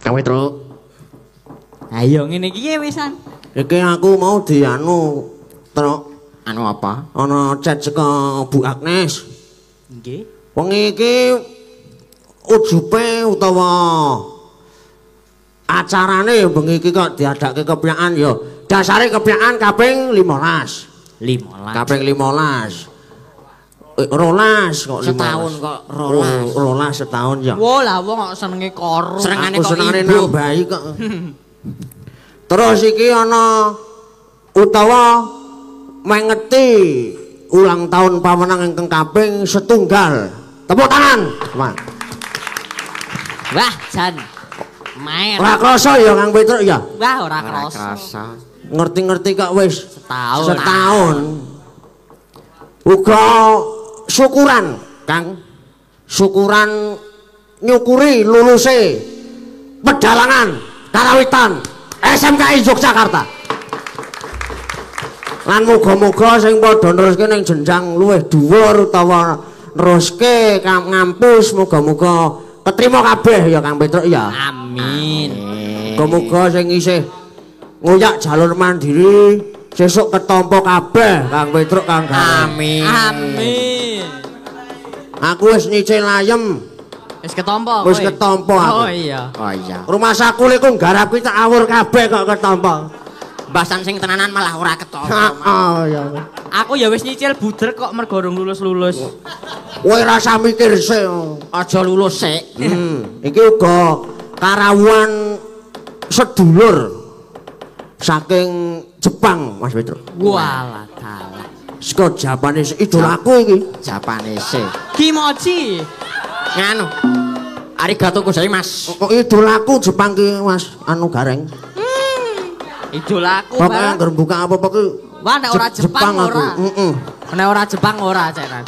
Kang Petruk. Ayo ngene iki wisan. Iki aku mau dianu Truk. Anu apa? Ana chat saka Bu Agnes. Nggih. Wengi iki ujupe utawa acarane bengi iki kok diadake kepyakan ya. Dasare kepyakan kaping 15. 15. Kaping 15. Rolas kok setahun kok rolas. Rolas setahun ya. Wah lah wong kok senenge koro. Senengane kok senengane nambahi kok. Terus iki ana utawa mengeti ulang tahun Pawenang ingkang kaping setunggal. Tepuk tangan. Wah, jan. Maer. Ora krasa ya Kang Petruk ya? Wah, ora krasa. Ngerti-ngerti kok wis setahun. Setahun. Uga syukuran, Kang. Syukuran nyukuri luluse pedalangan karawitan SMKI Yogyakarta. Lan muga-muga sing padha neruske ning jenjang luwih dhuwur utawa neruske ngampus muga-muga ketrima kabeh ya Kang Petruk ya. Amin. Muga-muga sing isih ngoyak jalur mandiri sesuk ketampa kabeh Kang Petruk Kang Gareng. Amin. Amin. Aku wis nyicil ayem. Wis ketampa kowe. Wis ketampa aku. Oh iya. Oh iya. Rumah saku iku nggarap ki tak awur kabeh kok ketampa. Basan sing tenanan malah ora ketampa. Heeh ya. Aku ya wis nyicil budrek kok mergo urung lulus-lulus. Kowe rasa mikir sik. Aja lulus sik. Iki uga karawuhan sedulur saking Jepang Mas Petruk. Walah dalah. Saka Japanese idolaku iki. Japanese. Kimochi. Nganu. Arigato gozaimasu. Kok idolaku Jepang ki Mas anu Gareng. Idolaku barang. Pokoke anggere buka apa-apa ki. Wah nek ora Jepang ora. Heeh. Nek ora Jepang ora cenan.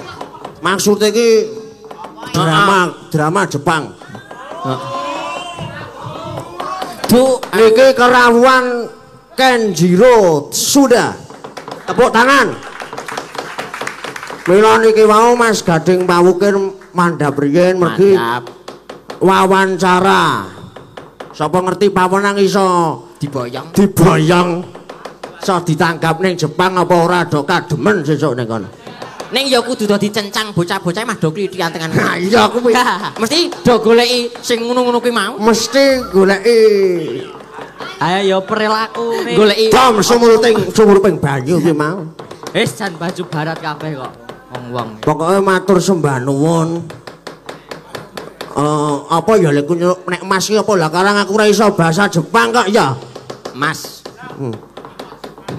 Maksudnya iki drama Jepang. Du iki kerawuhan Kenjiro Tsuda. Tepuk tangan. Mila niki wau Mas Gading Pawukir mandhap riyin mergi wawancara. Sapa ngerti Pawenang iso diboyong. Diboyong. Iso ditanggap ning Jepang apa ora do kademen sesuk ning kono. Ning ya kudu do dicencang bocah-bocah mah do klithian tengan. Ha iya kuwi. Mesti do goleki sing ngono-ngono kuwi mau. Mesti goleki. Ayo ya perilaku goleki dom sumuruping banyu kuwi mau. Wis jan baju barat kabeh kok wong-wong. Pokoke matur sembah nuwun. Apa ya lek nek Mas iki apa lah karang aku ora iso bahasa Jepang kok ya. Mas.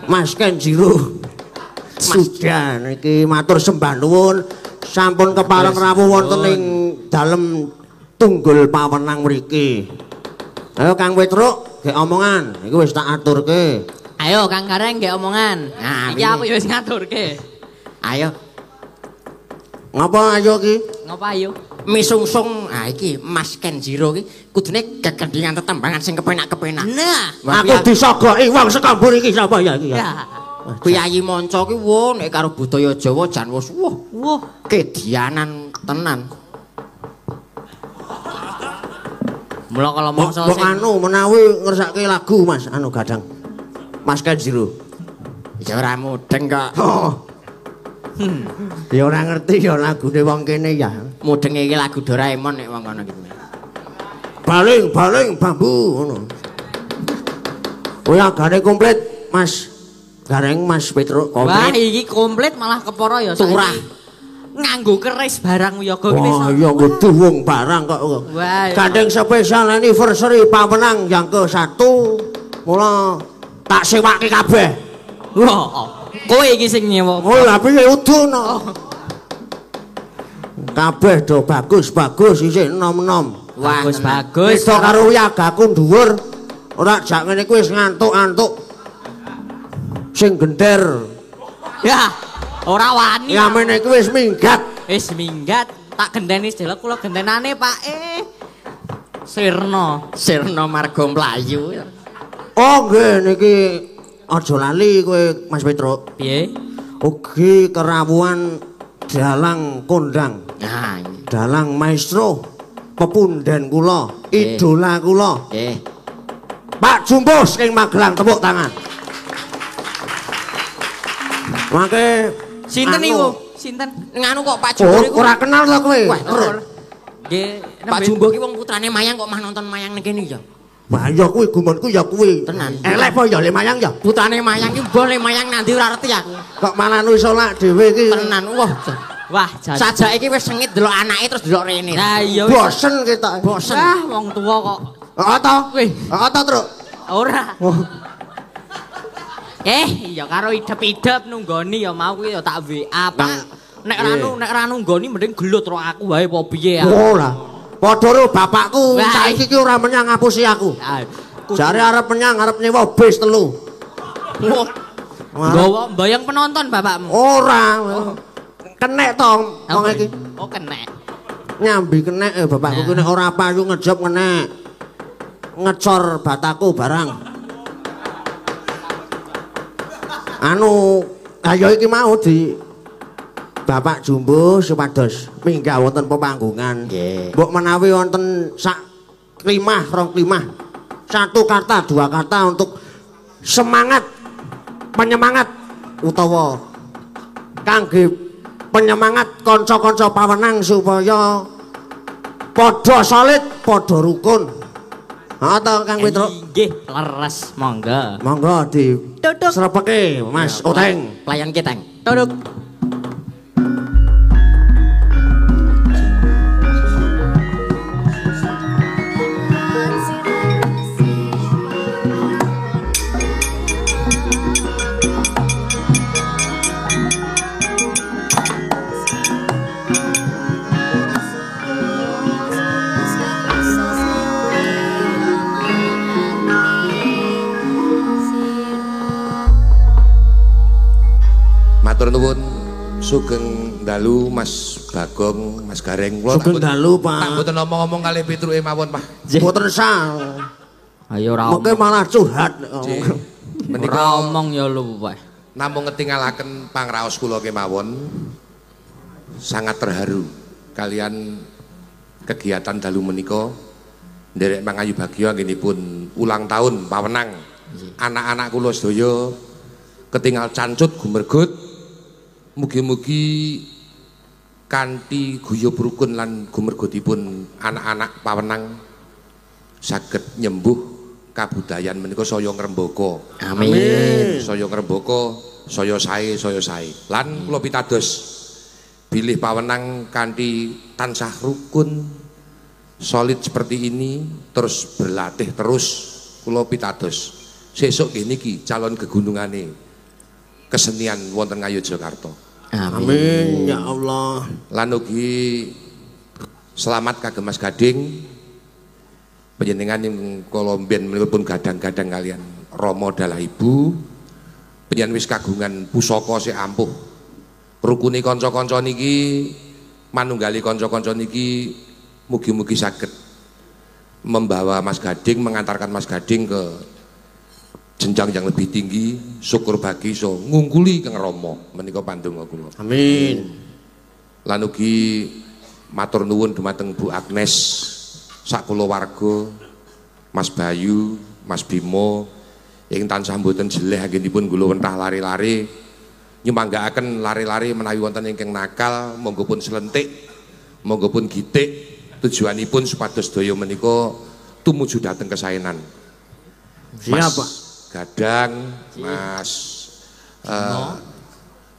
Mas Kenjiro. Sudah niki matur sembah nuwun sampun kepareng rawuh wonten ing dalem Tunggul Pawenang mriki. Ayo Kang Petruk gek omongan, iki wis tak aturke. Ayo Kang Gareng gek omongan. Nah, iki aku ya wis ngaturke. Ayo. Ngapa ayo iki? Ngapa ayo? Misungsung, ah iki Mas Kenjiro iki kudune gegendingan tetembangan sing kepenak-kepenak. Nah, aku disogoki wong saka mburi iki sapa ya iki ya. Piyayi manca ki wo nek karo budaya Jawa jan wis wah wah kedianan tenan. Mula kala mangsa sing anu menawi ngersake lagu Mas anu Gadang. Mas Kenjiro. Ya ora mudeng kok. Oh. Ya ora ngerti ya lagune wong kene ya. Mudenge iki lagu Doraemon nek wong kono iki. Baling-baling bambu ngono. Oh ya gane komplit Mas Gareng Mas Petruk komplit. Wah iki komplit malah kepara ya turah. Nganggo keris barang wiyaga iki wis. Wah iya kudu wong barang kok. Gandeng spesial anniversary Pawenang yang ke-1 mula tak sewake kabeh. Wah, kowe iki sing nyewa. Oh lha piye udu no. Kabeh do bagus-bagus isih enom-enom. Bagus-bagus. Iso karo wiyagaku dhuwur. Ora jak ngene kuwi wis ngantuk-antuk. Sing gender. Ya, ora wani. Ya mene iki wis minggat. Wis minggat, tak gendeni sedelok kula gentenane, Pak. Sirna, Sirna marga mlayu. Oh nggih niki aja lali kowe Mas Petruk. Piye? Ugi kerawuhan dalang kondang. Nah, dalang maestro. Pepunden kula, idola kula. Nggih. Pak Jumbo saking Magelang, tepuk tangan. Mangke sinten niku? Sinten? Nganu kok Pak Jumbo niku. Ora kenal to kowe? Nggih, Pak Jumbo ki wong putrane Mayang kok mah nonton Mayang ning kene ya. Wah ya kuwi gumunku ya kuwi. Tenan. Elek apa ya le Mayang ya? Putrane Mayang ki mbah le Mayang nanti ora reti aku. Kok malah iso lak dhewe iki. Tenan wah. Wah, sajake iki wis sengit delok anake terus delok rene. Lah iya wis. Bosen ketok. Bosen. Wah, wong tuwa kok. Heeh to? Wih. Heeh to, Truk? Ora. Ya karo idep-idep nunggoni ya mau kuwi ya tak WA, Pak. Nek ora nunggoni mending gelut ro aku wae apa piye ya. Ora. Padha ro bapakku saiki iki ora menyang ngapusi aku. Jare arep menyang arep nyewa bis 3. Wah. Nggawa mbayang penonton bapakmu. Ora. Kenek to wong iki. Oh, kenek. Nyambi kenek bapakku ki nek ora payu ngejob kenek. Ngecor bataku barang. Anu, ayo iki mau di Bapak Jumbo supados minggah wonten pepanggungan. Mbok menawi wonten sak klimah, rong klimah. Satu kata, dua kata untuk semangat penyemangat utawa kangge penyemangat kanca-kanca pawenang supaya padha solid, padha rukun. Ha to Kang Petruk? Nggih, leres, monggo. Monggo di srepeke Mas Oteng. Pelayan keteng. Tuduk. Matur nuwun sugeng dalu Mas Bagong, Mas Gareng. Sugeng dalu, Pak. Tak mboten omong-omong kalih Petruke mawon, Pak. Mboten sah. Ayo ora omong. Mengke malah curhat. Menika omong ya luweh. Namung ngetingalaken pangraos kula kemawon sangat terharu kalian kegiatan dalu menika nderek mangayu bagya anggenipun ulang tahun pawenang. Anak-anak kula sedaya ketingal cancut gumergut. Mugi-mugi kanthi guyub rukun lan gumergutipun anak-anak pawenang saged nyembuh kabudayan menika saya ngrembaka. Amin. Saya ngrembaka, saya sae, saya sae. Lan kula pitados bilih pawenang kanthi tansah rukun solid seperti ini terus berlatih terus kula pitados. Sesuk nggih niki calon kegunungane kesenian wonten Ngayogyakarta. Amin. Ya Allah. Lan ugi selamat kagem Mas Gading. Panjenengan ing kala mbiyen menika pun gadang-gadang kalian Rama dalah Ibu. Panjenengan wis kagungan pusaka sik ampuh. Rukune kanca-kanca niki manunggali kanca-kanca niki mugi-mugi saged membawa Mas Gading, mengantarkan Mas Gading ke jenjang yang lebih tinggi, syukur bagi iso ngungkuli Kang Rama menika pandonga kula. Amin. Lan ugi matur nuwun dumateng Bu Agnes sak kulawarga, Mas Bayu, Mas Bimo ing tansah mboten jeleh anggenipun kula wentah lari-lari nyumanggaaken lari-lari menawi wonten ingkang nakal monggo pun selentik, monggo pun gitik, tujuanipun supados sedaya menika tumuju dhateng kesaenan. Siap, Pak. Gadang, Mas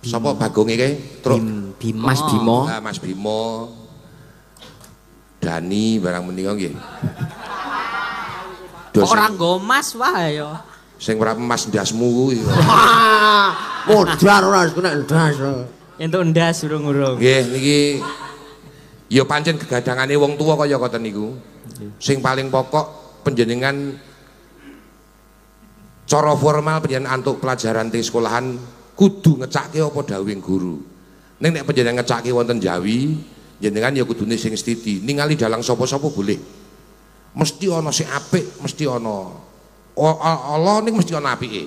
sapa Bagong iki? Truk Mas Bimo. Nah, Mas Bimo. Dani barang menika nggih. Kok ora nggo mas wae ya. Sing ora mas ndasmu kuwi. Modar ora kena ndas. Entuk ndas urung-urung. Nggih niki ya pancen gegadangane wong tuwa kaya ngoten niku. Sing paling pokok panjenengan cara formal panjenengan antuk pelajaran di sekolahan kudu ngecake apa dawuhing guru. Ning nek panjenengan ngecake wonten Jawi, jenengan ya kudune sing setiti. Ningali dalang sapa-sapa boleh. Mesti ana sing apik, mesti ana ala ning mesti ana apike.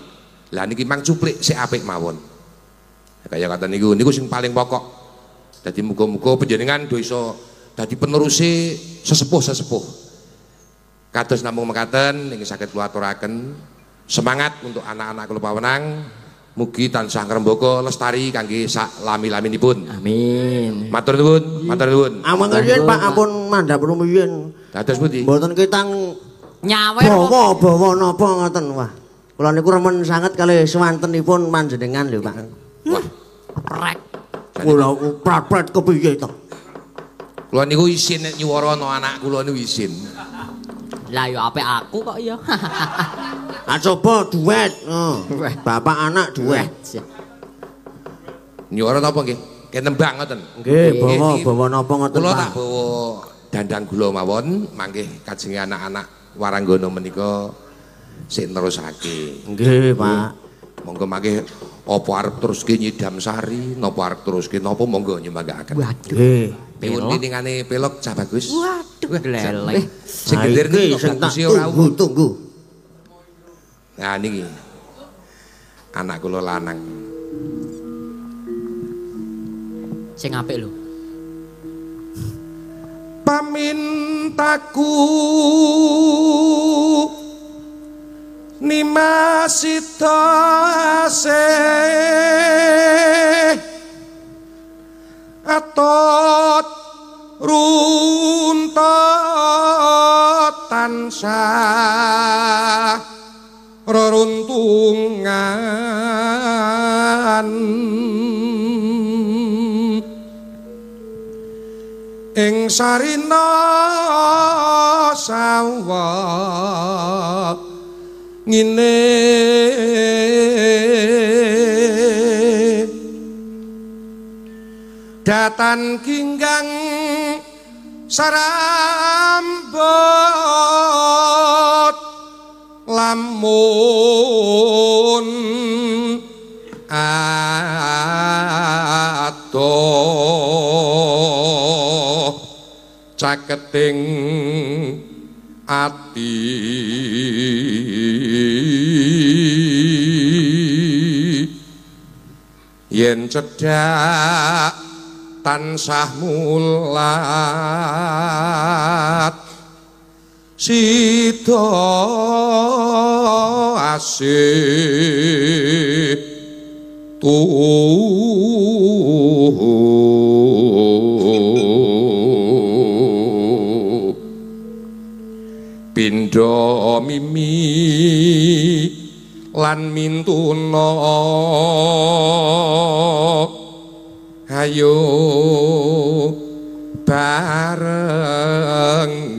Lah niki mang cuplik sing apik mawon. Kaya kata niku, niku sing paling pokok. Dadi muga-muga panjenengan do iso dadi peneruse sesepuh-sesepuh. Kados namung mekaten ingkang saged kula aturaken. Semangat untuk anak-anak kula pawenang. Mugi tansah ngrembaka lestari kangge sak lami-laminipun. Amin. Matur nuwun, matur nuwun. Amung riyin Pak ampun mandhap rumiyin. Dados pundi? Mboten ketang nyawer bawa-bawa napa ngoten wah. Kula niku remen sanget kalih swantenipun panjenengan lho Pak. Wah, prek. Kula prat-prat kepiye to? Kula niku isin nek nyuwara ana anak kula niku isin. Lah yo apik aku kok ya. Ah coba duet. Oh. Bapak anak duet. Nyuwara napa nggih? Nggih nembang ngoten. Nggih, bawa-bawa napa ngoten Kula tak bawa dandang gula mawon mangke kajenge anak-anak Waranggono menika sik nerusake. Nggih, Pak. Monggo mangke apa arep teruske nyidam sari, napa arep teruske napa monggo nyumanggaaken. Waduh. Nggih. Nyuwun piningane pelok cah bagus. Waduh, gleleng. Sing gendir niki kok bagus ora tunggu. Nah niki. Anak kula lanang. Sing apik lho. Pamintaku Nimas sida asih atot runtot tansah reruntungan ing sarina sawah ngene datan ginggang sarambot lamun adoh caketing ati yen cedhak tansah mulat sida asih tuhu pindha mimi lan mintuna ayo bareng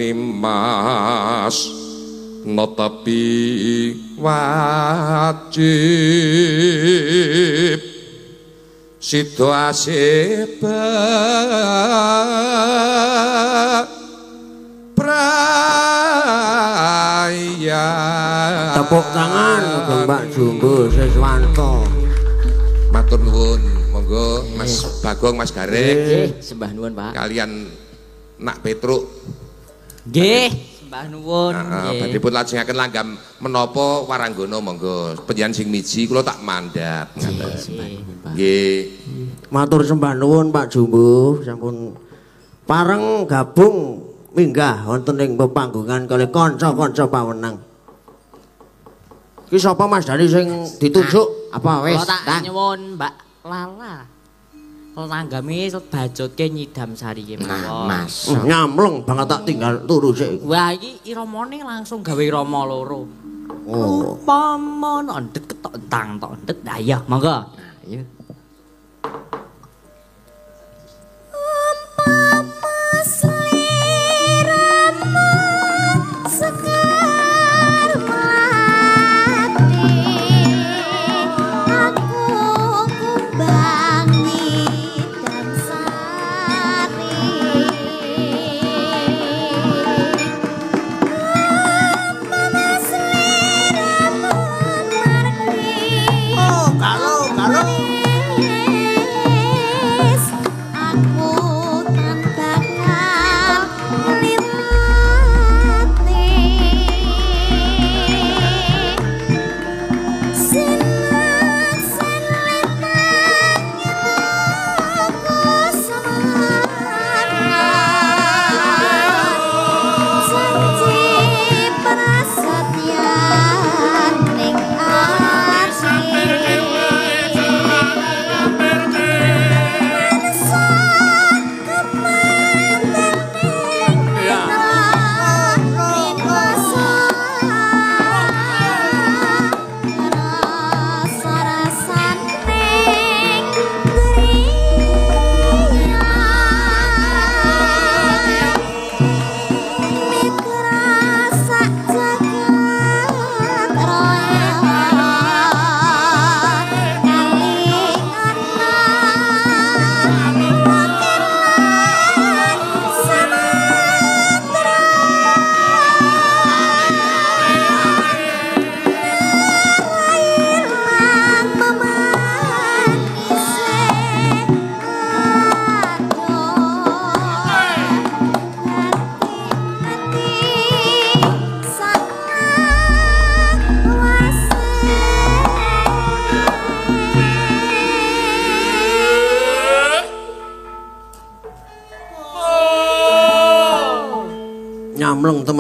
Nimas netepi wajib sida asih praya. Tepuk tangan Mbak Jumbo Siswanto. Matur nuwun. Monggo Mas Bagong, Mas Gareng. Nggih, sembah nuwun, Pak. Kalian Nak Petruk. Nggih, sembah nuwun. Heeh, badhe pun lajengaken langgam menapa Waranggono monggo. Panjenengan sing miji kula tak mandhap ngaten. Nggih. Matur sembah nuwun Pak Jumbo, sampun pareng gabung minggah wonten ing pepanggungan kalih kanca-kanca pawenang. Iki sapa Mas Dani sing ditunjuk? Apa wis? Tak nyuwun Mbak Lala. Langgame bajutke nyidam sari ki mawon. Mas. Nyamleng banget tak tinggal turu sik. Wah iki iramane langsung gawe irama loro. Oh. Upama ndhet ketok entang tok ndhet. Lah iya, monggo. Iya. Umpama sliramu sekar mati aku kumbang nyidam sari umpama sliramu margi Oh, kalau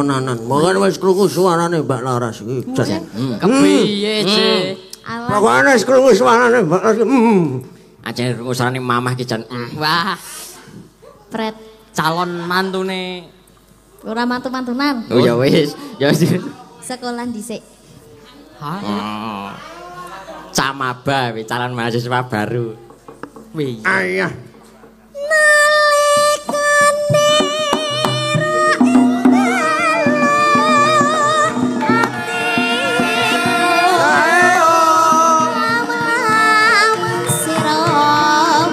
temenanan. Monggo wis krungu suarane Mbak Laras iki. Jan. Kepiye, Ce? Pokoke wis krungu suarane Mbak Laras. Ajane krungu suarane mamah ki jan. Wah. Pret calon mantune. Ora mantu-mantunan. Oh ya wis, ya wis. Sekolah dhisik. Hah? Camaba wi calon mahasiswa baru. Wih. Ayah. Nalikane ra lamun sira wong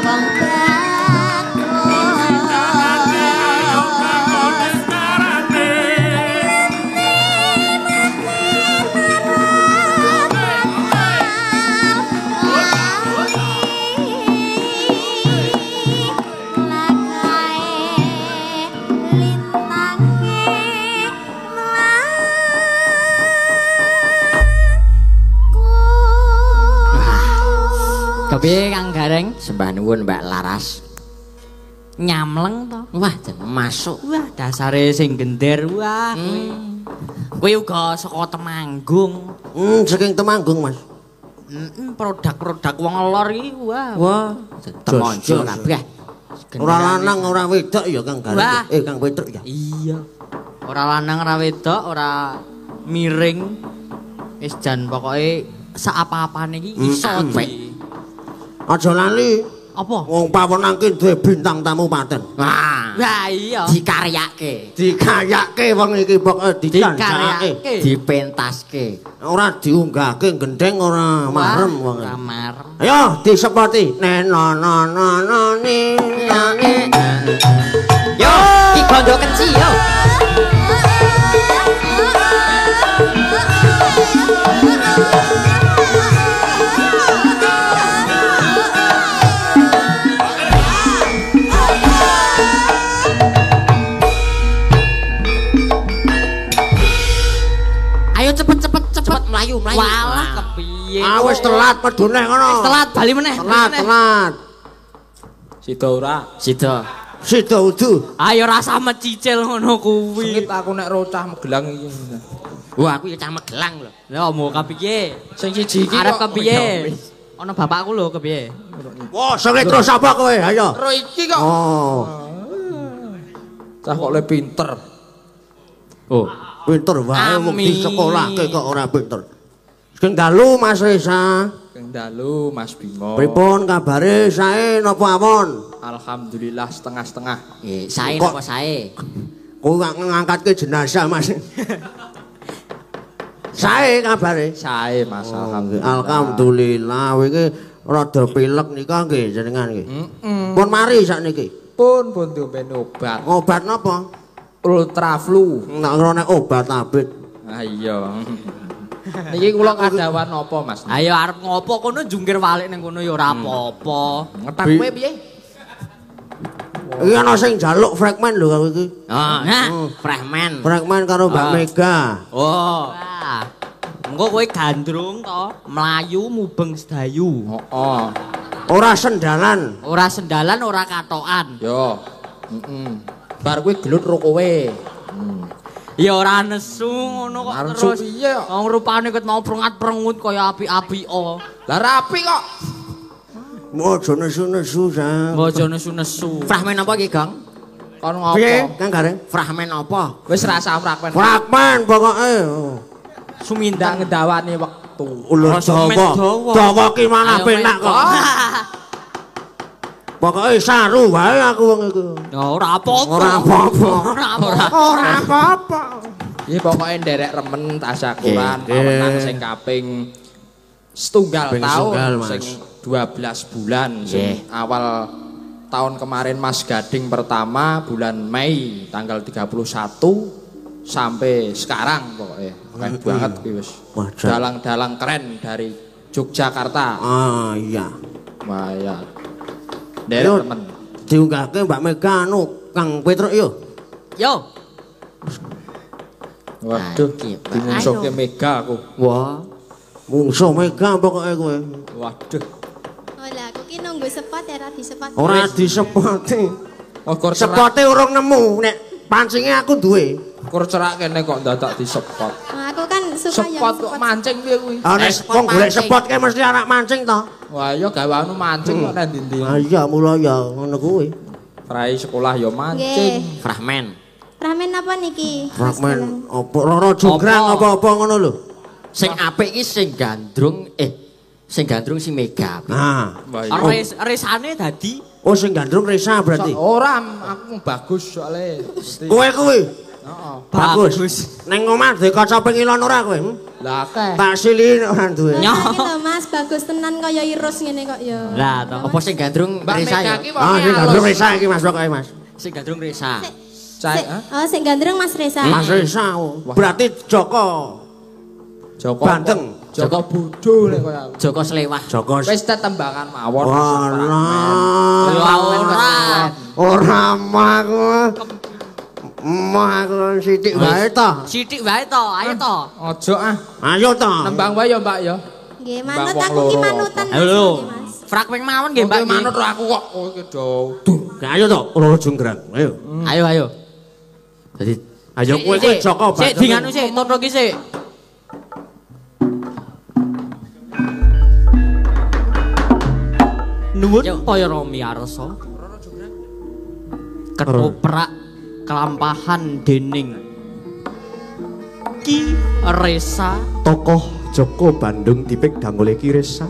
Kepiye Kang Gareng? Sembah nuwun Mbak Laras. Nyamleng to? Wah, jan masuk. Wah, dasare sing gender wah kowe. Kowe uga saka Temanggung. Saking Temanggung, Mas. Produk-produk wong lor iki wah. Wah, temonjo kabeh. Ora lanang ora wedok ya Kang Gareng. Kang Petruk ya. Iya. Ora lanang ora wedok, ora miring. Wis jan pokoke saapa-apane iki iso di. Aja lali. Apa? Wong Pawenang ki duwe bintang tamu paten. Wah. Wah iya. Dikaryake. Dikaryake wong iki pokoke dijanjake, dipentaske. Ora diunggahke gendeng ora marem wong. Ora marem. Ayo disepoti. Neno no no no ni no ni. Yo, iki gondo kenci yo. Ayo cepet mlayu. Walah kepiye. Ah wis telat medune ngono. Wis telat bali meneh. Telat. Sida ora? Sida. Sida udu. Ayo rasa mecicil ngono kuwi. Sengit aku nek ro cah Magelang iki. Wah, aku ya cah Magelang lho. Lha mau kepiye? Sing siji iki arep kepiye? Ana bapakku lho kepiye? Wah, sengit terus apa kowe? Ayo. Ro iki kok. Oh. Cah kok le pinter. Oh. Pinter wae wong disekolahke kok ora pinter. Sugeng dalu Mas Reza. Sugeng dalu Mas Bimo. Pripun kabare sae napa awon? Alhamdulillah setengah-setengah. Nggih, sae napa sae? Kowe ngangkatke jenazah Mas. Sae kabare? Sae Mas, alhamdulillah. Alhamdulillah iki rada pilek nika nggih jenengan nggih. Pun mari sakniki. Pun diombeni obat. Obat napa? Ultraflu. Nek ora nek obat abit. Ah iya. Niki kula kadawan napa Mas? Ayo arep ngopo kono jungkir walik ning kono ya ora apa-apa. Ngetak kowe piye? Iki ana sing njaluk fragmen lho aku iki. Oh, fragmen. Fragmen karo Mbak Mega. Oh. Engko kowe gandrung to, mlayu mubeng sedayu. Heeh. Ora sendalan. Ora sendalan, ora katokan. Yo. Heeh. Bar kuwi gelut ro kowe. Ya ora nesu ngono kok terus. Wong rupane ket mau prengat-prengut kaya api-api o. Lah rapi kok. Aja nesu-nesu, Sang. Aja nesu-nesu. Fragmen apa iki, Gong? Kon ngopo? Piye, Kang Gareng? Fragmen apa? Wis rasa fragmen. Fragmen pokoke. Sumindang ngedawani wektu. Lho dawa. Dawa ki malah penak kok. Pokoke saru wae aku wong iku. Ya ora apa-apa. Ora apa-apa. Ora apa-apa. Iki pokoke nderek remen tasyakuran pawenang sing kaping setunggal tahun sing 12 bulan sing awal tahun kemarin Mas Gading pertama bulan Mei tanggal 31 sampai sekarang pokoknya keren banget kuwi wis. Dalang-dalang keren dari Yogyakarta. Ah iya. Wah iya. Nderek temen. Diunggahke Mbak Mega anu Kang Petruk yo. Yo. Waduh, dimungsuhke Mega aku. Wah. Mungsuh Mega pokoke kowe. Waduh. Lah aku ki nunggu sepot ya ora disepot. Ora disepoti. Sepote urung nemu nek pancinge aku duwe. Kur cerak kene kok dadak disepot. Aku kan suka yang sepot kok mancing piye kuwi? Ah nek wong golek sepot kae mesti anak mancing to. Wah iya gawe anu mancing kok nang ndi-ndi. Ah iya mula ya ngono kuwi. Rai sekolah ya mancing. Fragmen. Fragmen apa niki? Fragmen apa Roro Jonggrang apa-apa ngono lho. Sing apik iki sing gandrung sing gandrung si Mega. Nah, resane dadi oh sing gandrung Resa berarti. Ora, aku bagus soalé. Kowe kuwi. Heeh. Bagus. Neng omah duwe kaca pengilon ora kowe? Lah akeh. Tak sili ora duwe. Iki lho Mas, bagus tenan kaya irus ngene kok ya. Lah to. Apa sing gandrung Resa ya? Ah, sing gandrung Resa iki Mas pokoke Mas. Sing gandrung Resa. Oh, sing gandrung Mas Resa. Mas Resa. Berarti Joko. Joko Bandeng. Joko bodho nek kaya aku. Joko Selewah. Joko wis tetembangan mawon. Ora. Ora aku. Mah aku sithik wae to. Sithik wae to, ayo to. Ojo ah. Ayo to. Nembang wae ya, Mbak ya. Nggih, manut aku ki manutan. Lho. Fragmen mawon nggih, Mbak. Manut aku kok kowe iki do. Ayo to, Roro Jonggrang. Ayo. Ayo, ayo. Dadi ayo kowe kowe Joko. Sik dinganu sik, toto ki sik. Nuwun para miyarsa. Ketoprak kelampahan dening Ki Resa. Tokoh Joko Bandung dipek oleh Ki Resa.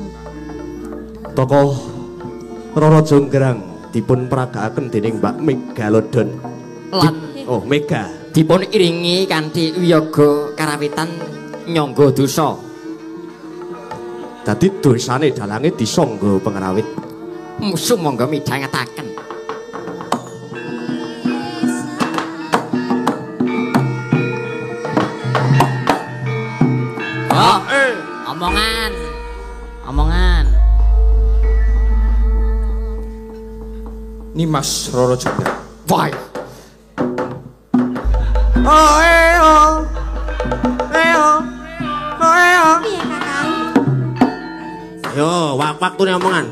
Tokoh Roro Jonggrang dipun peragakaken dening Mbak Megalodon. Lan oh Mega dipun iringi kanthi wiyaga karawitan nyangga dosa. Dadi dosane dalange disangga pengrawit. Musuh monggo midhangetaken. Oh, omongan. Omongan. Nimas Roro Jonggrang. Wah. Oh, eh oh. Eh oh. Oh, eh oh. Piye, Kakang? Yo, waktune omongan.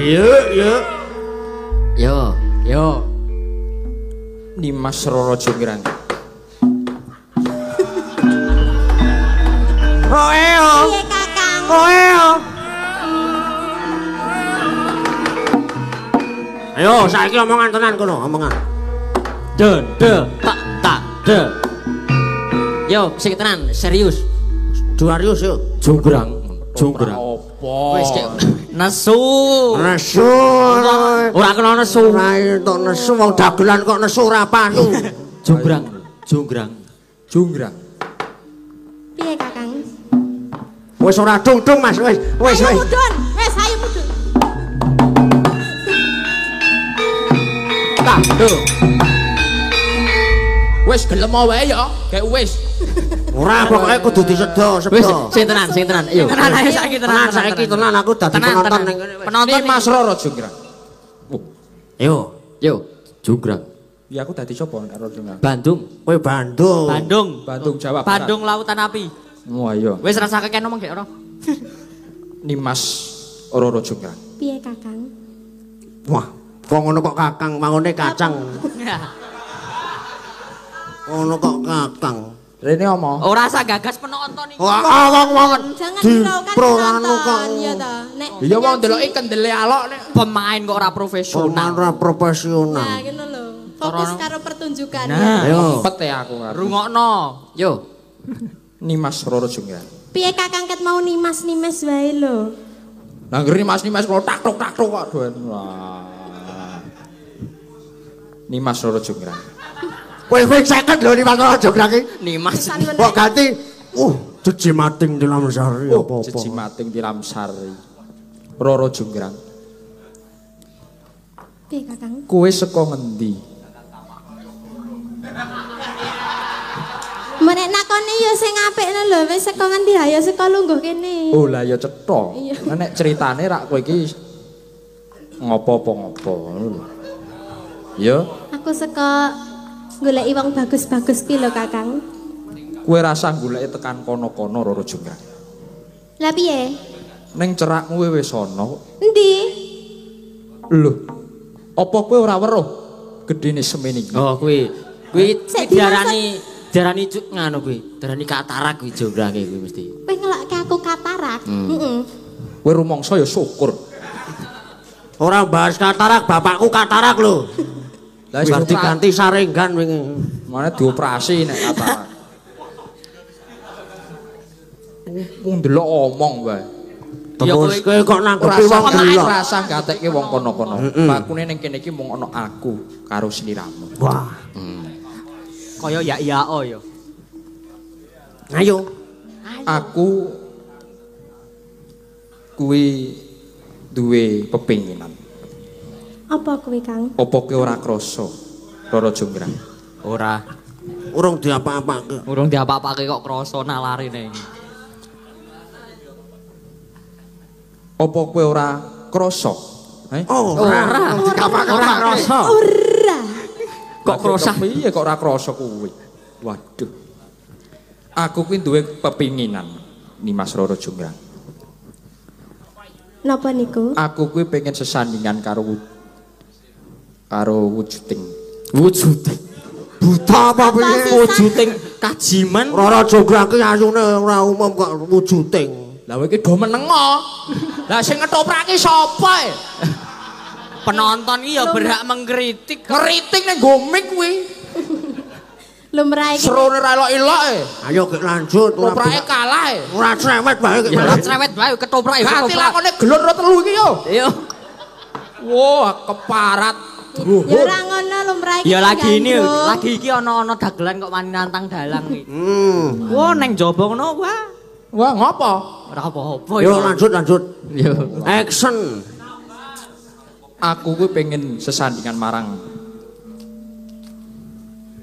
Yo, yo. Yo, yo. Nimas Roro Jonggrang. Oh, eh oh. Piye, Kakang? Oh, eh oh. Ayo, saiki omongan tenan kono, omongan. De, de, tak, tak, de. Yo, sing tenan, serius. Duarius yo. Jonggrang, jonggrang. Opo? Wis nesu. Nesu. Ora kena nesu. Ora entuk nesu wong dagelan kok nesu ora payu. Jonggrang, jonggrang, jonggrang. Piye, Kakang? Wis ora dung-dung, Mas. Wis, wis, wis. Mudun. Wis, ayo mudun. Tak, do. Wis gelem wae ya, kayak wis. Ora pokoke kudu disedo, sedo. Wis, sing tenan, sing tenan. Ayo. Tenan ayo saiki tenan. Saiki tenan aku dadi penonton ning kene. Penonton Mas Roro Jonggrang. Yo, yo, Jonggrang. Ya aku dadi sapa nek Roro Jonggrang? Bandung. Kowe Bandung. Bandung. Bandung Jawa Barat. Bandung Lautan Api. Wah iya. Wis rasa keken ngomong gek ora. Nimas Roro Jonggrang. Piye, Kakang? Wah, kok ngono kok Kakang, mangone kacang. Ngono kok Kakang. Rene omo. Ora usah gagas penonton iki. Wah, wong-wong jangan hiraukan penonton ya ta. Nek iya wong ndeloki kendele alok nek pemain kok ora profesional. Pemain ora profesional. Nah, ngono lho. Fokus karo pertunjukan. Nah, ayo. Pet ya aku. Rungokno. Yo. Nimas Roro Jonggrang. Piye Kakang ket mau nimas-nimas wae lho. Lah ngeri nimas-nimas kok tak tok tak tok kok doen. Wah. Nimas Roro Jonggrang. Kowe wis 50 lho Nimas Roro Jonggrang iki. Nimas. Kok ganti jejimating tilamsari apa-apa. Jejimating tilamsari. Roro Jonggrang. Piye Kakang? Kowe saka ngendi? Menek nakone ya sing apik lho, wis saka ngendi ya saka lungguh kene. Oh lah ya cetha. Nek ceritane rak kowe iki ngopo-apa ngopo ngono lho. Ya. Aku saka goleki wong bagus-bagus ki lho Kakang. Kowe rasah goleki tekan kono-kono Roro Jonggrang. Lah piye? Ning cerakmu wis ana. Endi? Lho. Apa kowe ora weruh gedene semene iki? Oh, kuwi. Kuwi diarani nganu kuwi, diarani katarak kuwi jongrange kuwi mesti. Kowe ngelokke aku katarak? Heeh. Kowe rumangsa ya syukur. Ora bahas katarak, bapakku katarak lho. Lah wis diganti saringgan wingi. Mane dioperasi nek katarak. Wong ndelok omong wae. Terus kowe kok nanggepi wong delok. Rasa gatekke wong kono-kono. Bakune ning kene iki mung ana aku karo sliramu. Wah. Kaya ya-ya-o ya. Ayo. Aku kuwi duwe pepinginan. Apa kuwi, Kang? Apa kowe ora krasa Roro Jonggrang? Ora. Urung diapa-apake. Urung diapa-apake kok krasa nalarine. Apa kowe ora krasa? Ora. Ora krasa. Ora. Kok krasa? Piye kok ora krasa kuwi? Waduh. Aku kuwi duwe pepinginan Nimas Roro Jonggrang. Napa niku? Aku kuwi pengen sesandingan karo wujuding. Wujuding. Buta apa piye? Wujuding kajiman. Roro Jonggrang ki ayune ora umum kok wujuding. Lah kowe iki do menengo. Lah sing ngetoprak ki sapa e? Penonton iki ya berhak mengkritik. Ngritik ning gomik kuwi. Lumrah iki. Serone ra elok-elok e. Ayo gek lanjut. Ketoprake kalah e. Ora cerewet wae gek. Ora cerewet wae ketoprak ya. Ganti lakone gelon ro telu iki yo. Iya. Wah, keparat. Ya ora ngono lumrah iki. Ya lagi ini, lagi iki ana-ana dagelan kok wani nantang dalang iki. Wah, neng jaba ngono wah. Wah, ngopo? Ora apa-apa. Yo lanjut. Yo. Action. Aku kuwi pengen sesandingan marang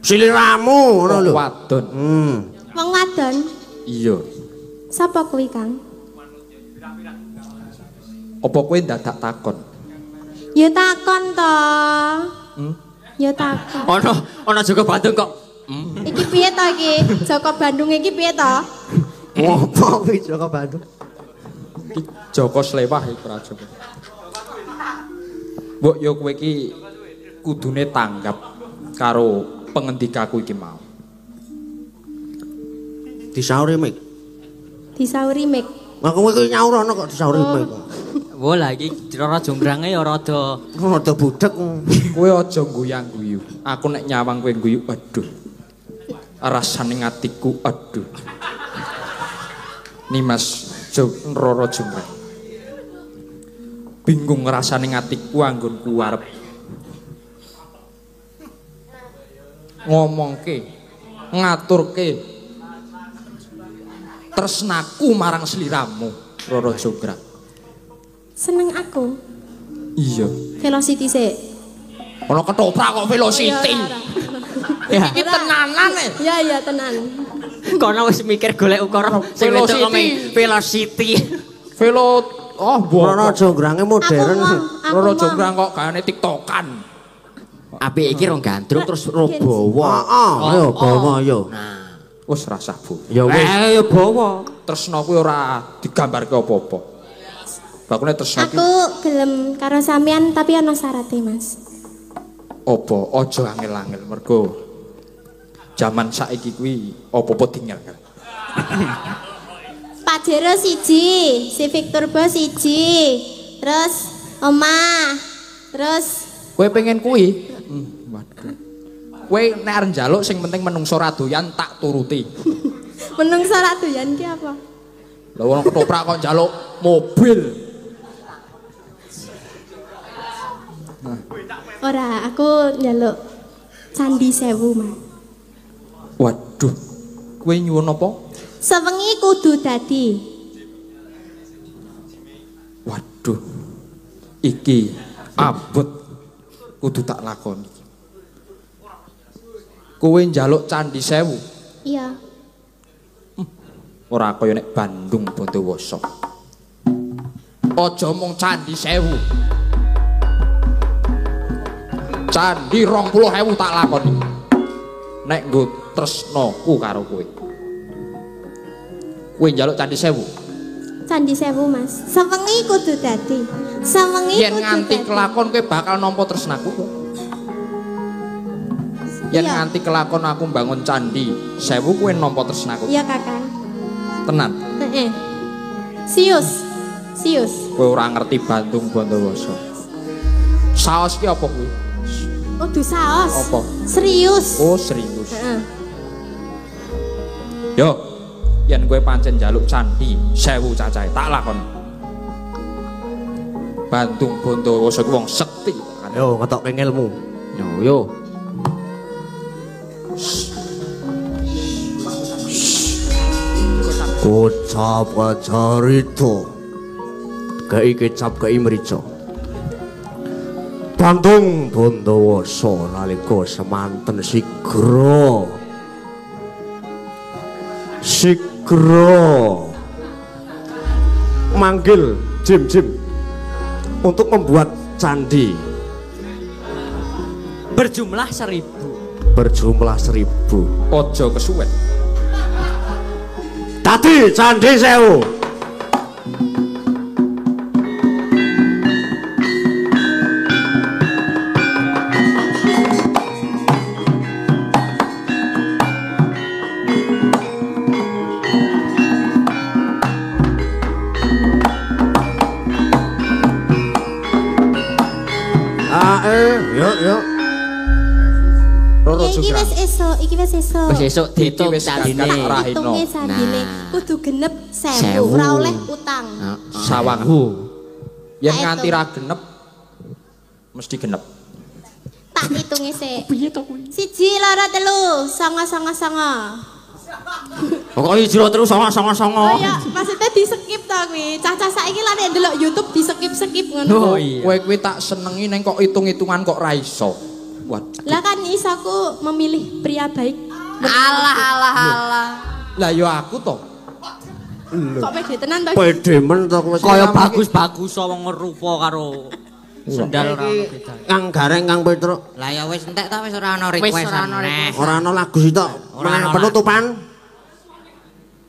sliramu ngono lho. Wadon. Wong wadon? Iya. Sapa kuwi, Kang? Apa kowe ndadak takon? Ya takon to. Ya takon. Ana Joko Bandung kok. Iki piye to iki? Joko Bandung iki piye to? Ngopo kuwi Joko Bandung? Iki Joko Slewah iki ora Joko. Mbok ya kowe iki kudune tanggap karo pengendikaku iki mau. Disauri mik. Disauri mik. Lah kowe iki nyaur ana kok disauri mik. Wah lah iki Roro Jonggrange ya rada budek. Kowe aja guyang-guyu. Aku nek nyawang kowe guyu, aduh. Rasane atiku aduh. Nimas Roro Jonggrang. Bingung rasane atiku anggonku arep ngomongke, ngaturke tresnaku marang sliramu, Roro Jonggrang. Seneng aku? Iya. Velocity sik. Ana ketoprak kok velocity. Ya. Iki tenanan e. Iya iya tenan. Kono wis mikir golek ukara sing wedok ngomong velocity. Velo oh Roro Jonggrange modern. Roro Jonggrang kok gayane tiktokan. Apik iki rong gandrung terus robawa. Heeh, ayo bawa ayo. Nah, wis rasah bu. Ya wis. Ayo bawa. Tresno kuwi ora digambarke apa-apa. Bakune tresno iki. Aku gelem karo sampean tapi ana syarate, Mas. Apa? Aja angel-angel mergo jaman saiki kuwi apa-apa tinggal. Pajero siji, Civic Turbo siji, terus omah, terus kowe pengen kuwi? Waduh. Kowe nek arep njaluk sing penting menungso ra doyan tak turuti. Menungso ra doyan ki apa? Lah wong ketoprak kok njaluk mobil. Nah. Ora, aku njaluk Candi Sewu, Mas. Waduh. Kowe nyuwun apa? Sewengi kudu dadi. Waduh. Iki abot kudu tak lakoni. Kowe njaluk Candi Sewu? Iya. Ora kaya nek Bandung Bondowoso. Aja mung Candi Sewu. Candi 20.000 tak lakoni. Nek nggo tresnaku karo kowe. Kowe njaluk Candi Sewu? Candi Sewu, Mas. Sewengi kudu dadi. Sewengi Yen kudu nganti dadi. Kelakon kowe bakal nampa tresnaku. Yen Iya. nganti kelakon aku mbangun candi sewu kowe nampa tresnaku. Iya, Kakang. Tenan. Heeh. Sius. Sius. Kowe ora ngerti Bandung Bondowoso. Saos ki apa kuwi? Oh, du saos. Apa? Serius. Oh, serius. Heeh. Yo, yen kowe pancen njaluk candi sewu cacahe tak lakon. Bandung Bondowoso ku wong sekti. Yo ngetokke ngelmu. Yo yo. Kocap kacarita. Kei kecap kei mrica. Bandung Bondowoso nalika semanten sigra. Sigra manggil Jim-jim untuk membuat candi Berjumlah 1000. Berjumlah 1000. Aja kesuwen. Dadi candi 1000. Ah, yo yo. Roro Iki Jonggrang. wis esuk, iki wis esuk. Wis esuk diitung Iki wis candine. gagal Rahina. Hitunge candine Nah. kudu genep 1000, Sewu. ora oleh utang. Sawang. Yen Tak nganti hitung. ra genep mesti genep. Tak hitunge sik. Piye to kuwi? 1 2 3 9 9 9. Pokoke jero terus songo songo songo. Oh iya, maksudnya di skip to kuwi. Cah-cah saiki lah nek ndelok YouTube di skip-skip ngono. Oh iya. Kowe kuwi tak senengi neng kok hitung-hitungan kok ra iso. Waduh. Lah kan isoku memilih pria baik. Alah alah alah. Lah yo aku to. Kok pede tenan to? Pede men to kowe. Kaya bagus-bagus wong rupa karo sendal ora ono bedane. Kang Gareng Kang Petruk. Lah ya wis entek ta wis ora ono Wis request ora ono aneh. Ora ana lagu sitok. Ora Meneh ana penutupan.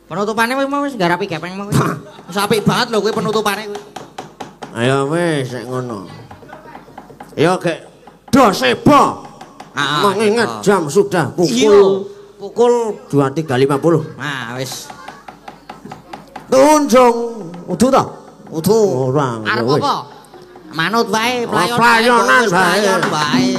Penutupane wis mau wis garapi gepeng mau. Wis apik banget lho kuwi penutupane kuwi. Ayo wis nek ngono. Yo gek do sebo. Ah, Mengingat sebo. jam sudah Iya. pukul pukul 23.50. Nah, wis. Tunjung. Udu ta? Udu. Ora. Arep wis. apa? Manut wae, playon playonan wae. playon wae.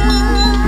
Thank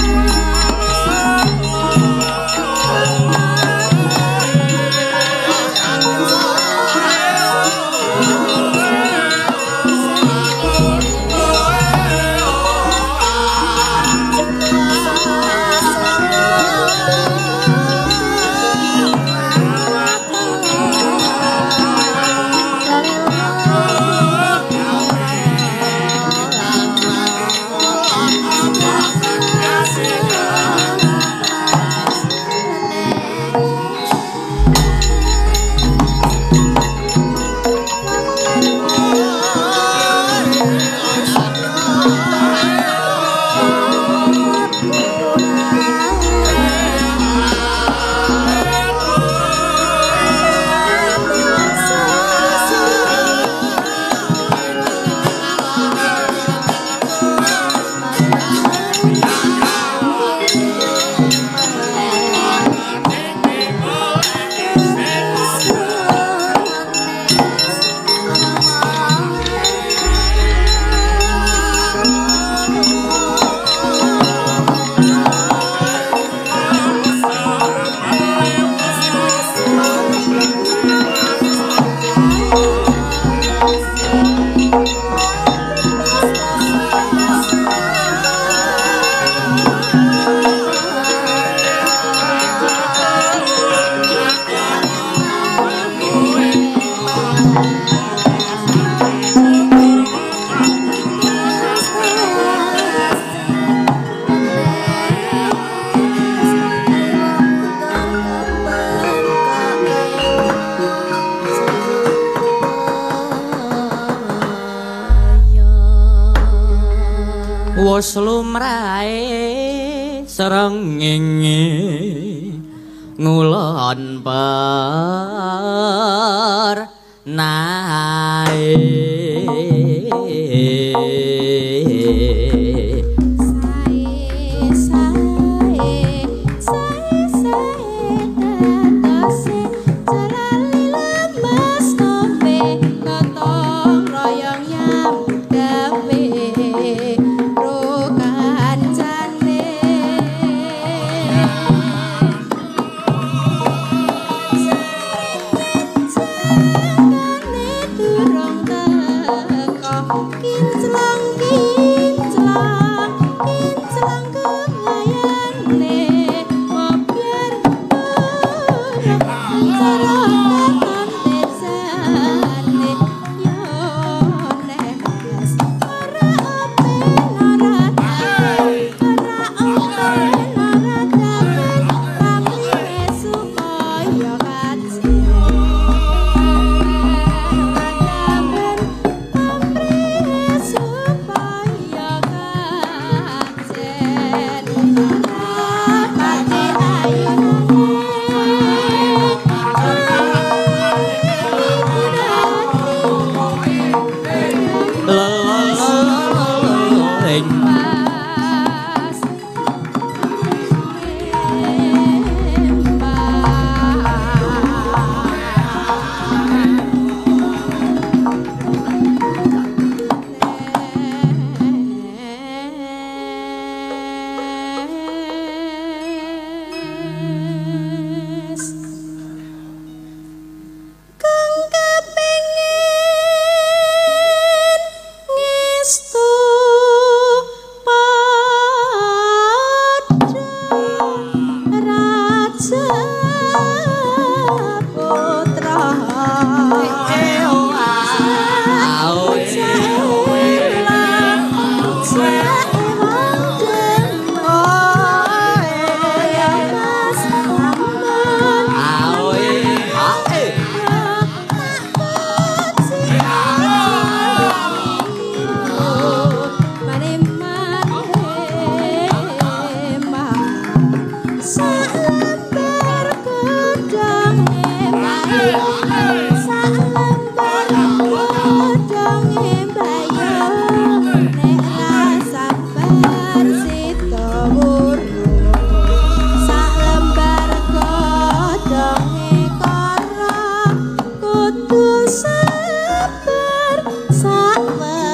Wis lumrahe srengenge ngulon pernae. Sae sae sae sae tatose jalali lemes kowe gotong royong nyambut gawe ro kancane. Jarene durung teko kinclong kinclong kinclong kelayane mobyar cara katon desane yo nes ora open ora dapen ora open ora dapen pamrih supaya kajen ora dapen pamrih supaya kajen ora pati ayune Leling pas Kang kepengin ngestu padha raja putra. Salembar godhonge mbayo, salembar godhonge mbayo, nek ra sabar sida wuru. Salembar godhonge kara kudu sabar sawetara.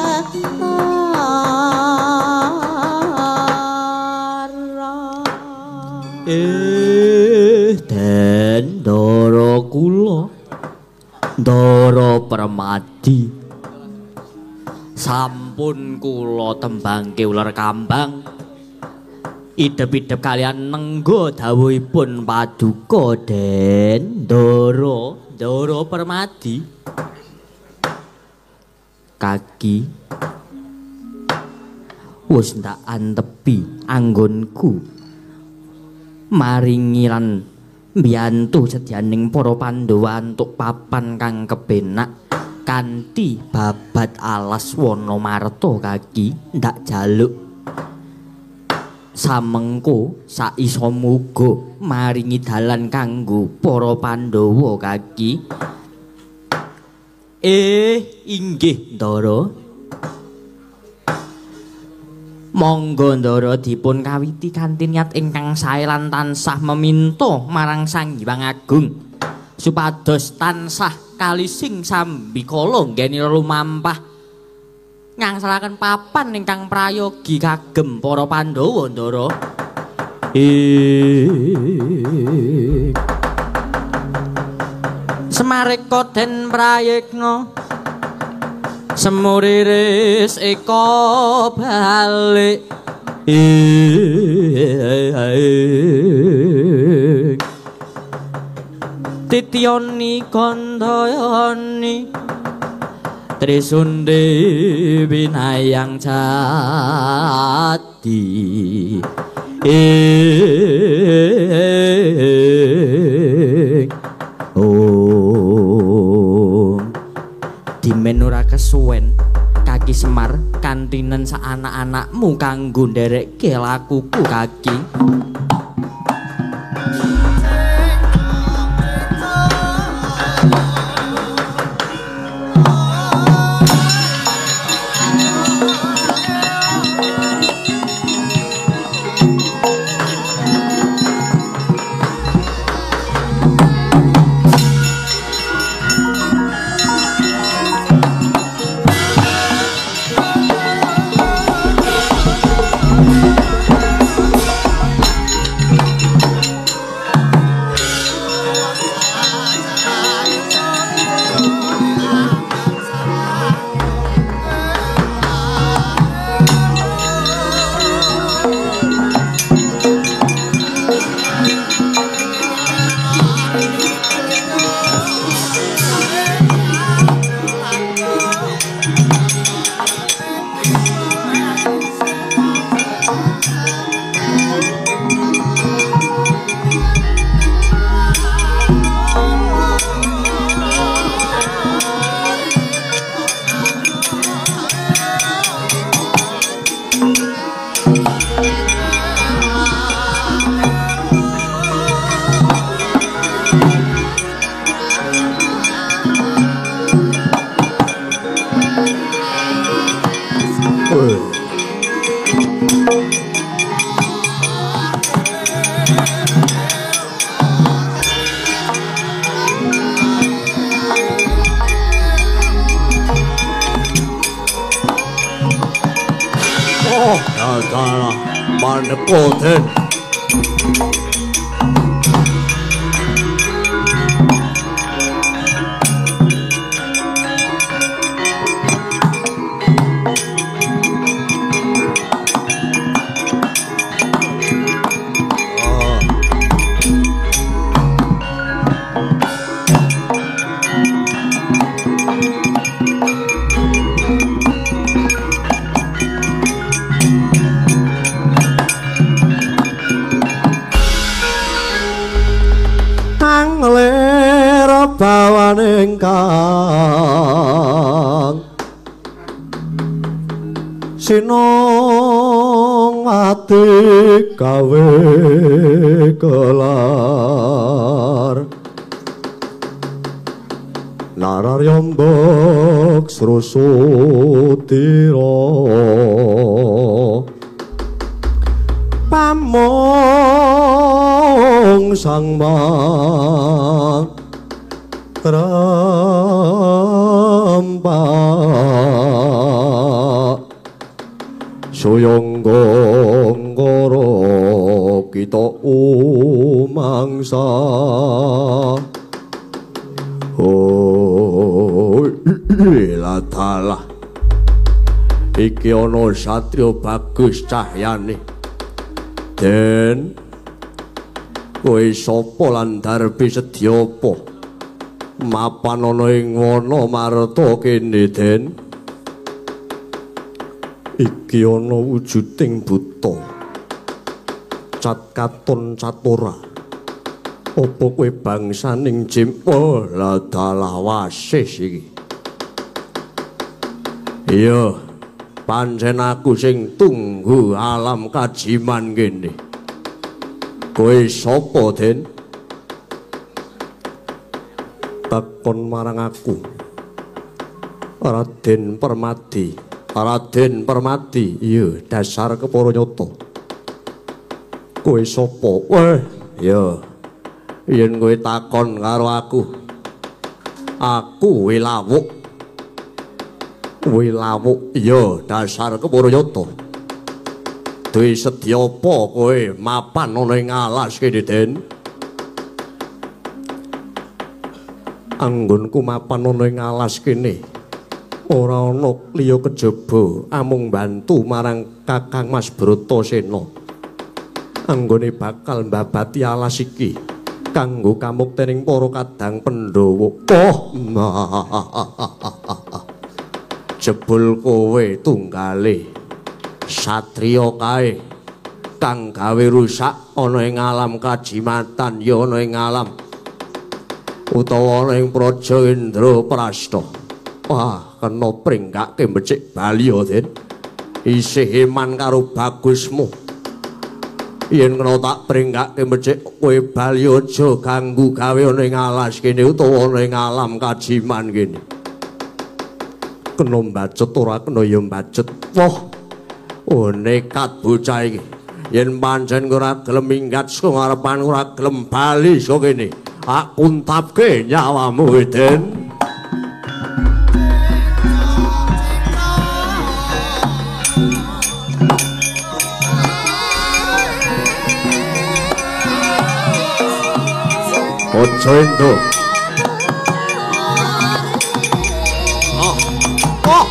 Den Ndara kula Ndara Permadi sampun kula tembangke uler kambang idep-idep kalian nenggo dawuhipun paduka Den Ndara Ndara Permadi. Kaki wis ndak antepi anggonku maringi lan mbiyantu sedyaning para Pandhawa antuk papan kang kepenak kanthi babat alas wana marta. Kaki ndak jaluk samengko saisa muga maringi dalan kanggo para Pandhawa. Kaki inggih Ndara. Monggo Ndara dipun kawiti kanthi niat ingkang sae lan tansah meminta marang Sang Hyang Agung supados tansah kalising sambikala nggeni lumampah ngangsalaken papan ingkang prayogi kagem para Pandhawa. Ndara. Semareka den prayekna semuriris eka balik. Titiyoni kandhayani Trisundi winayang jati. Om. Dimen ora kesuwen kaki Semar kanthi pengantinen sak anak-anakmu kanggo nderekke lakuku kaki. Sinong ati gawe kelar nararyambek srusutira pamong sang mang rampak suyangga ngara kita umangsa. Oh ladalah iki ana satriya bagus cahyane. Den kowe sapa lan darbi sedya apa mapan ana ing wana marta kene Den? Iki ana wujuding buta cat katon catura. Apa kowe bangsaning Jim? Oh ladalah wasis iki. Iya, pancen aku sing tunggu alam kajiman kene. Kowe sapa Den? Takon marang aku. Raden Permadi. Raden Permadi, iya dasar kepara nyata. Kowe sapa? Weh, iya. Yen kowe takon karo aku, aku Wilawuk. Wilawuk, iya dasar kepara nyata. Duwe sedya apa kowe mapan ana ing alas kene, Den? Anggonku mapan ana ing alas kene ora ana liya kejaba amung bantu marang Kakang Mas Bratasena. Anggone bakal mbabati alas iki kanggo kamuktening para kadang Pandhawa. Oh, jebul kowe tunggale satriya kae kang gawe rusak ana ing alam kajimatan ya ana ing alam utawa ana ing Praja Indraprasta. Wah, kena pringgake becik bali ya, Den. Isih iman karo bagusmu. Yen kena tak pringgake becik kowe bali aja ganggu gawe ana ing alas kene utawa ana ing alam kajiman kene. Kena mbacut ora kena ya mbacut. Wah. Oh nekat bocah iki. Yen pancen ora gelem minggat saka ngarepan ora gelem bali saka kene. Tak kuntapke nyawamu, Den. Aja endo. Oh. Oh.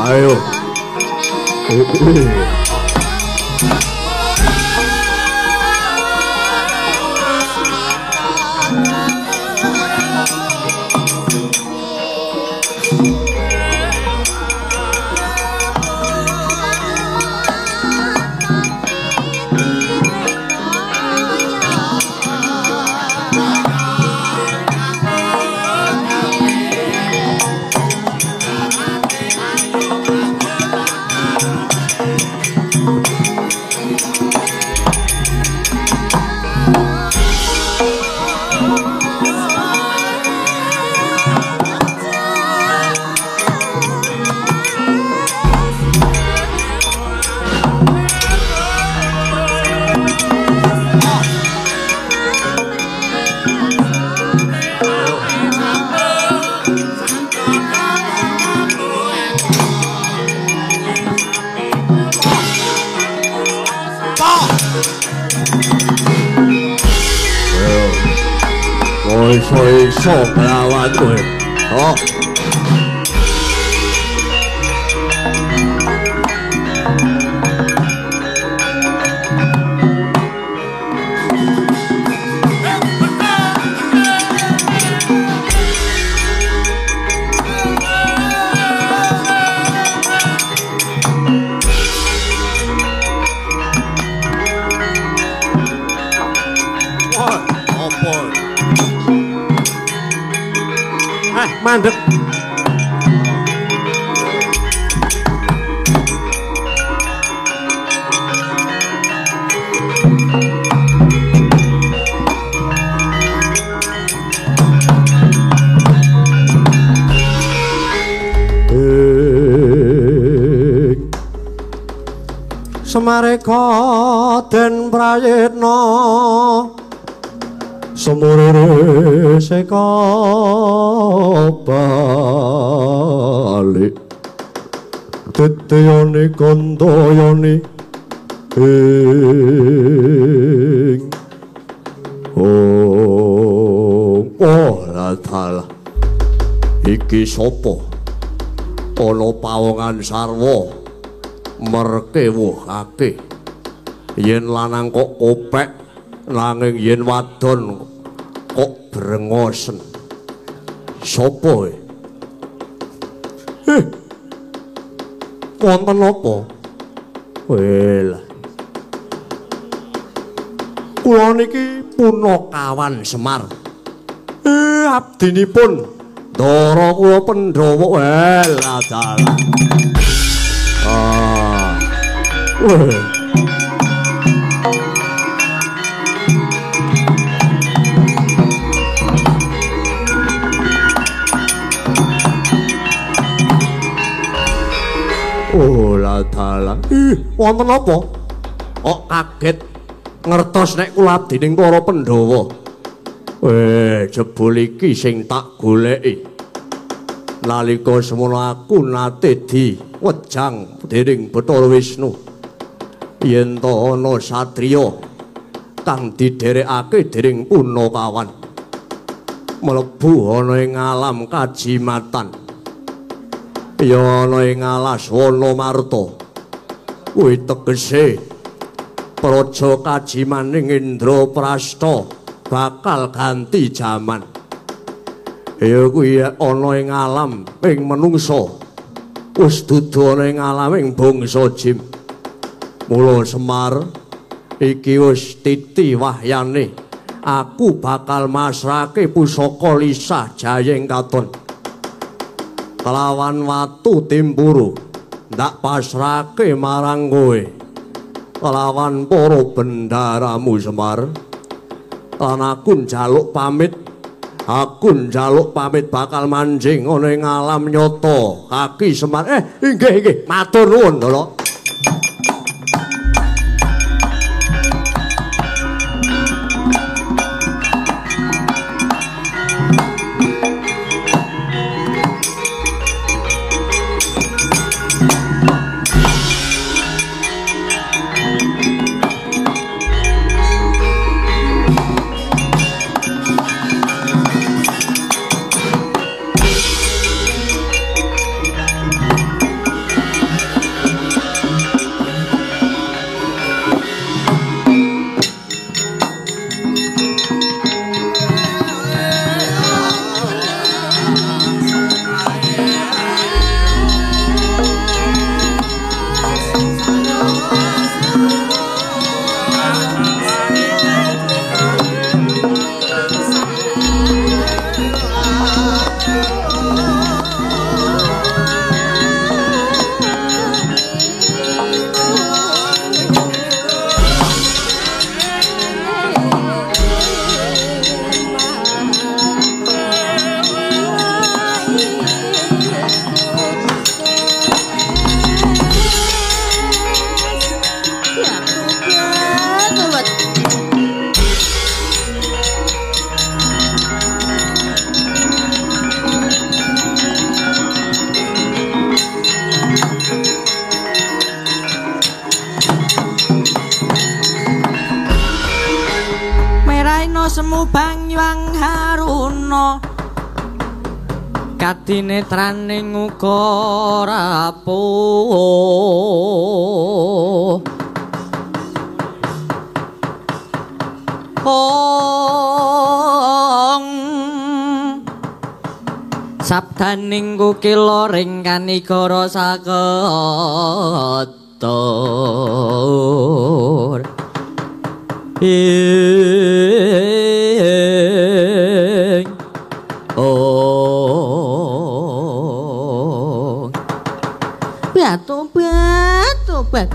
Ayo. Iso nglawan kowe. Oh. Mandek. Semareka den prayitna sumurire seka balik teteyane kandayane ing oh ora iki sapa ana pawongan sarwa merkewuhake yen lanang kok kopek nanging yen wadon kok brengosen. Sapa e? Wonten apa? Welah. Kula niki punakawan Semar. Abdinipun Ndara kula Pandhawa. Welah dalah. Ah. Weh. Oh la dalah. Ih, wonten apa? Kok kaget ngertos nek kula abdining para Pandhawa. Jebul iki sing tak goleki. Nalika semono aku nate diwejang dening Bathara Wisnu. Yen ta ana satriya kang didherekake dening punakawan. Mlebu ana ing alam kajimatan. Ya ana ing alas Wanamarta. Kuwi tegese praja kajimaning Indraprasta bakal ganti jaman. Ya kuwi ana ing alam ing menungsa. Wis dudu ana ing alam ing bangsa jim. Mula Semar iki wis titi wahyane. Aku bakal masrahke pusaka lisah jayeng katon. Kelawan watu timpuru ndak pasrahke marang kowe. Kelawan para bendaramu Semar. Lan aku njaluk pamit. Aku njaluk pamit bakal manjing ana ing alam nyata. Kaki Semar. Inggih inggih, matur nuwun, Ndara. Semu banywang haruna kadinetraning uga rapuh. Ong sabdaning kukila ring kanigara saketur ing oh batobat tobat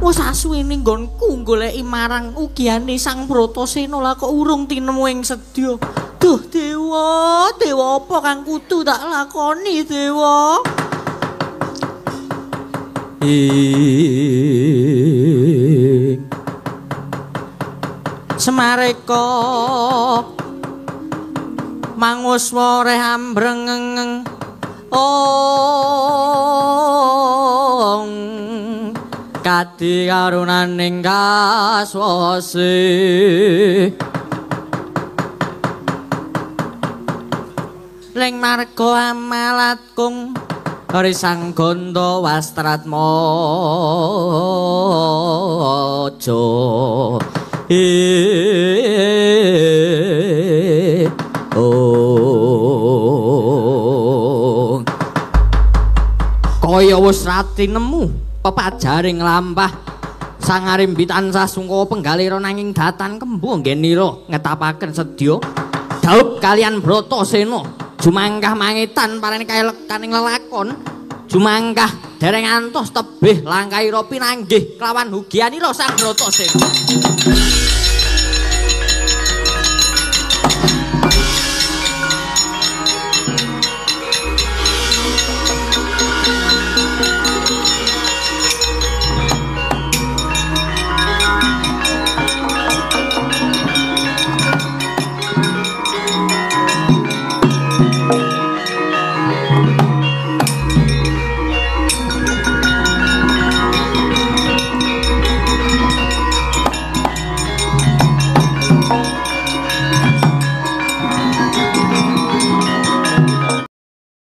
wis asuwene nggonku goleki marang ugiyane Sang Bratasena lah kok urung tinemu ing sedya. Duh dewa, dewa apa kang kudu tak lakoni dewa? Ing Semareka manguswa reh ambrengeng ong kadi karunaning kaswasi ring marga amalat kung risang ganda wastratmaja oh kaya wis rati nemu pepajaring lampah Sang Arimbi tansah sungkawa penggalira nanging datan kembu anggenira ngetapaken sedya daup kalian Bratasena jumangkah mangetan parene kaelekaning lelakon jumangkah dereng antos tebih langkahira pinanggih kelawan hugianira Sang Bratasena. Ayo.